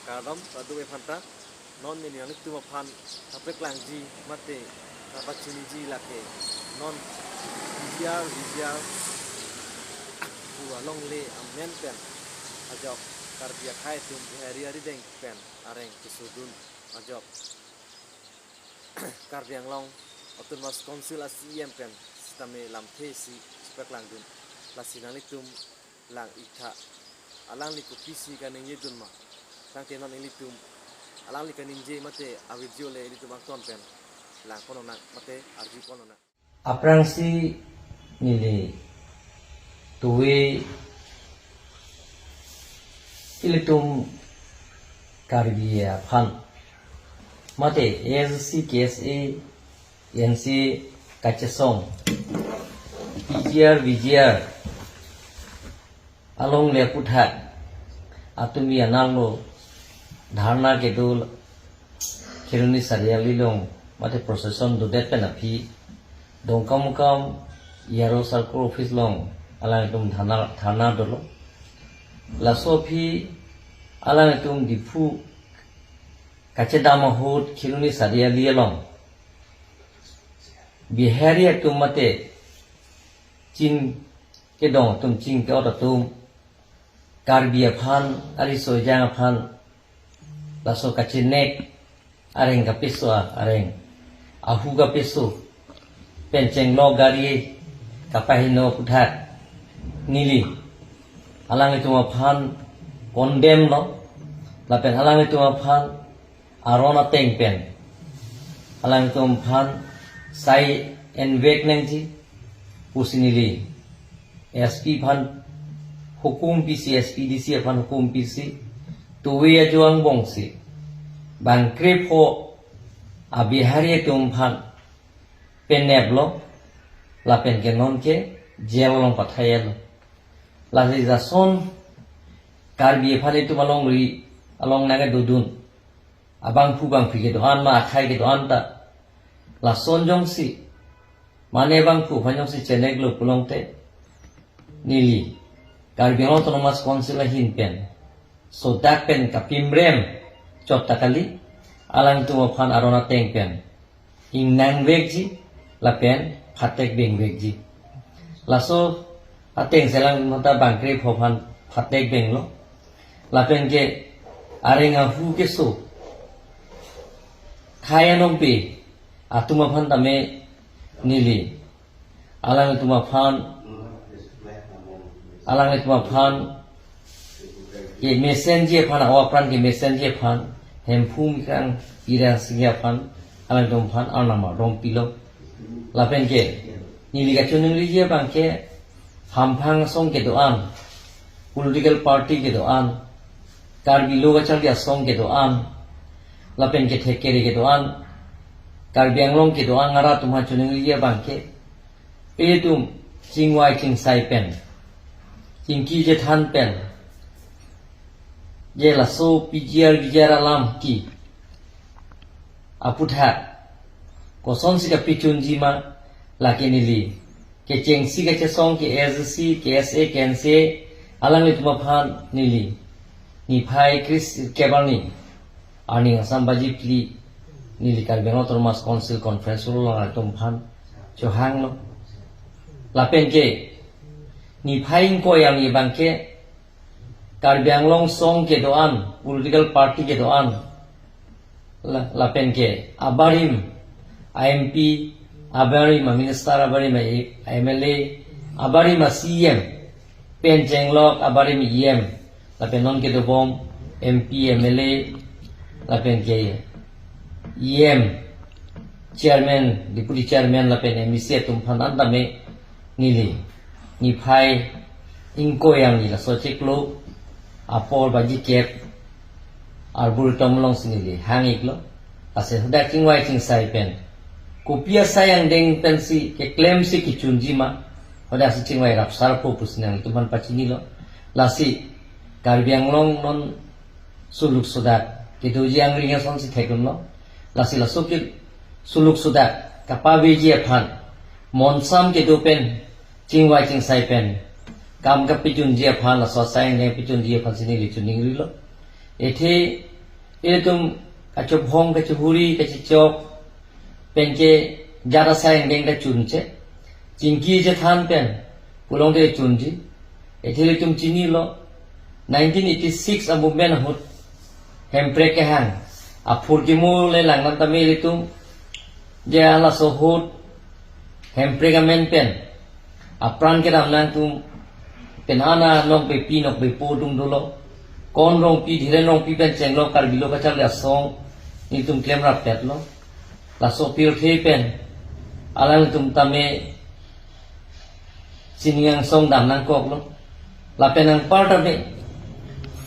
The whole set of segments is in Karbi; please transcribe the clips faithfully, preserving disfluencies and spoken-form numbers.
Kardom, kadokave aphanta. Non neli nanglitum aphan kapaklangji mate kapachiniji lake non P G R, V G R pu alongle amen pen ajok Karbi akhei atum Bihari arideng pen areng kesodun ajok Karbi Anglong Autonomous Council a C E M pen sitame lamthe si chepaklangdun. Lasi nanglitum lang-iktha, alangli kopisi kaningjedun ma. Tangte non ilitum alangli kaningje mate a video le ilitum angton pen langpon nang mate arjupon nang. Aphrangsi neli tuwe ilitum Karbi aphan mate A S D C, K S A, N C A kachesong, P G R, V G R alongle aputhak atumi ananglo dharna kedo Kheroni Chariali along mate procession dodet pen aphi Dongkamukam E R O circle office along alangtum dharna, dharna dolo. Laso aphi alangtum Diphu kachedam ahut Kheroni Chariali along Bihari atum mate ching kedong atum, ching ke-ot atum, Karbi aphan, ariso ejang aphan laso kachenek areng kapeso, areng ahu kapeso pen chenglok gari kapaheno aputhak neli alanglitum aphan condemn lo, lapen alanglitum aphan aron ateng pen alanglitum aphan sai envek nangji pusi neli S P aphan hukum pisi, S P D C aphan hukum pisi, tuwe ajo angbongsi bang krepho a Bihari atum aphan peneplo, lapen ke non ke jail along pathailo. Lasi jason Karbi aphan itum alongri along nangkedodun abangphu bangphi kedo-an ma akhei kedo-an ta lason jongsi mane bangphu aphan jongsi cheneklo pulote neli Karbi Anglong Autonomous Council ahin pen sodak pen kapimrem chot ta kali, alangtum aphan aron ateng pen ingnangvekji lapen phatek bengvekji. Laso ateng selang mata bang krepho aphan phatek benglo. Lapen ke areng ahu keso khei anongpi atum aphan tame neli alanglitum aphan, alanglitum aphan ke mesenji aphan, awa apran ke mesenji aphan, Hemphu Mikrang Ira Singhi aphan, alanglitum aphan arnam ardom pilo. Lapen ke neli kachiningriji abang ke hamphang asong kedo-an, political party kedo-an, Karbi lo kacharli asong kedo-an, lapen kethek kere kedo-an, Karbi Anglong kedo-an arat atum aphan chiningriji abang ke, itum chingvai chingsai pen, chingki chethan pen, je laso P G R V G R alam ke aputhak kosonsi kapachunji ma, lake neli kechengsi kachesong ke A S D C, K S A, K N C A alanglitum aphan neli niphai kre-isi kep arni, arni asam baji phli neli Karbi Anglong Autonomous Council conference hall along atum aphan chohanglo. Lapen ke niphai ingkoi arni abang ke Karbi Anglong asong kedo-an, political party kedo-an, la-, lapen ke abarim a M P, abarim a minister, abarim a M L A, abarim a C E M, pen chenglok abarim E M, lapen non kedobom M P, M L A, lapen ke E M, chairman, deputy chairman lapen M A C atum aphan an tame neli niphai ingkoi arni laso chiklo apor baji kep Arboretum alongsi neli hang-iklo. Lasi hadak chingvai chingsai pen kopi asai angdeng pensi keklemsi kechunji ma, hadaksi chingvai rapsarpo pusi nanglitum aphan pachinilo. Lasi Karbi Anglong non suluk sodak kedoji angring asonsi thekdunlo. Lasi laso ke suluk sodak kapaveji aphan, monsam kedo pen, chingvai chingsai pen kam kapachunji aphan, laso asai angdeng pachunji aphansi neli chiningrilo. Athe Ilitum kachobhong, kachehuri, kachechok penke jat asai angdeng ta chunche. Chingki chethan pen pulongte chunji. Athe ilitum chinilo, nineteen eighty-six a-movement ahut Hemprek kehang aphurkimo le langdam tame ilitum je halaso ahut Hemprek amen pen apran kedam nangtum pen ana nokbepi nokbepo atum dolo. Kon Rongpi, Dhiren Rongpi pen chenglok Karbi Lo Kacharli Asong nelitum klemrap petlo. Laso pirthe pen alangtum tame sining angsong dam nangkoklo. Lapen anpar tame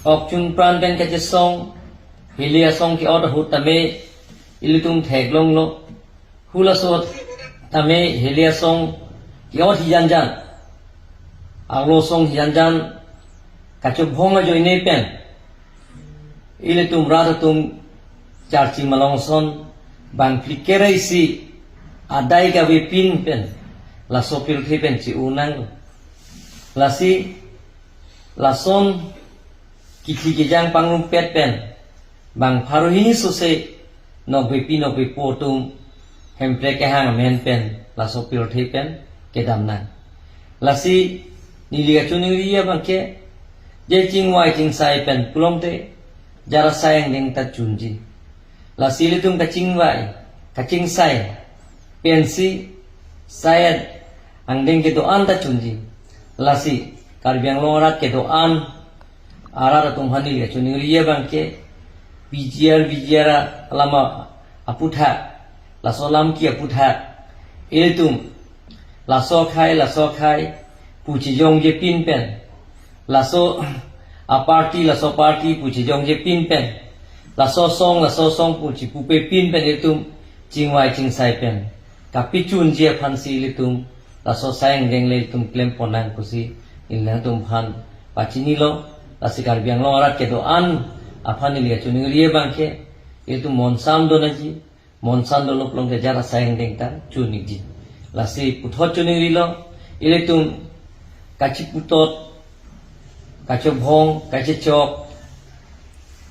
okchun pran pen kachesong, hili asong ke-ot ahut tame ilitum theklonglo. Halaso tame hili asong ke-ot hijanjan, arlo asong hijanjan kachobhong ajoine pen ilitum rat atum charchi malong ason bang phlikera isi adai kavepin pen laso pirthe pen chi-unang. Lasi lason kithi kejang pangrumpet pen bang pharo hini sose nokbepi nokbepo atum Hemprek kehang amen pen laso pirthe pen kedam nang. Lasi neli kachiningri abangke je chingvai chingsai pen pulongte jat asai angdeng ta chunji. Lasi ilitum kachingvai, kachingsai pensi sai angdeng kedo-an ta chunji. Lasi Karbi Anglong arat kedo-an arat atum aphan neli kachiningri abangke P G R, V G R alam aputhak, laso alam ke aputhak ilitum laso akhai, laso akhai pu chejongje pin pen, laso aparty, laso aparty pu chejongje pin pen, laso asong, laso asong pu chipupe pin pen ilitum chingvai chingsai pen kapachunji aphansi ilitum laso asai angdeng le ilitum klem ponnang pusi neli nangtum aphan pachinilo. Lasi Karbi Anglong arat kedo-an aphan neli kachiningri abangke ilitum monsam do nangji, monsam dolo pulongte jat asai angdeng ta chun-ikji. Lasi puthot chiningrilo, ilitum kachiputot, kachobhong, kachechok,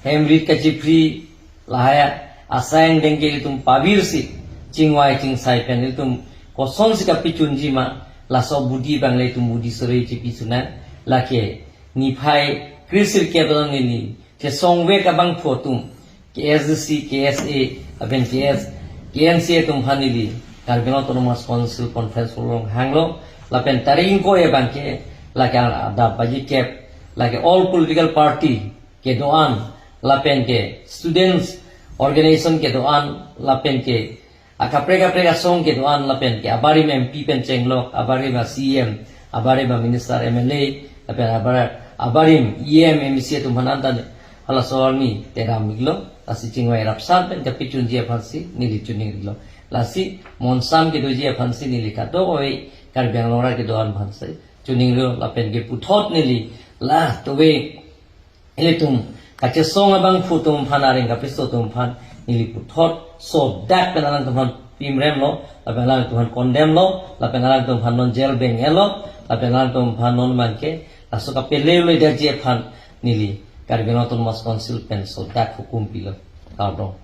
hemrit kachiphri, lahai asai angdeng ke ilitum pavirsi chingvai chingsai pen ilitum kosonsi kapachunji ma, laso abidi abang le ilitum bidi sore chipi sunang. Lake niphai kre-sirkep along neli chesongvek abangphu atum K S D C, K S A, lapen K S, K N C A atum aphan neli Karbi Anglong Autonomous Council Conference Hall along hanglo, lapen tarik ingkoi abangke lake adap baji kep, lake all political party kedo-an, lapen ke students organization kedo-an, lapen ke akaprek kaprek asong kedo-an, lapen ke abarim M P pen chenglok, abarim a-C E M, abarim a-minister, M L A, lapen abar-, abarim E M, M C atum aphan anta halaso arni tedam-iklo. Lasi chingvai rapsan pen kapachunji aphansi neli chiningrilo. Lasi monsam kedoji aphansi neli kadokave Karbi Anglong arat kedo-an aphansi chiningrilo, lapen ke puthot neli la tove ilitum kachesong abangphu atum aphan, areng kapiso atum aphan neli puthot sodak pen alangtum aphan pimremlo, lapen alangtum aphan condemn lo, lapen alangtum aphan non jail beng-etlo, lapen alangtum aphan non abangke laso kapele-le detji aphan neli Karbi Anglong Autonomous Council pen sodak hukum pilo. Kardom.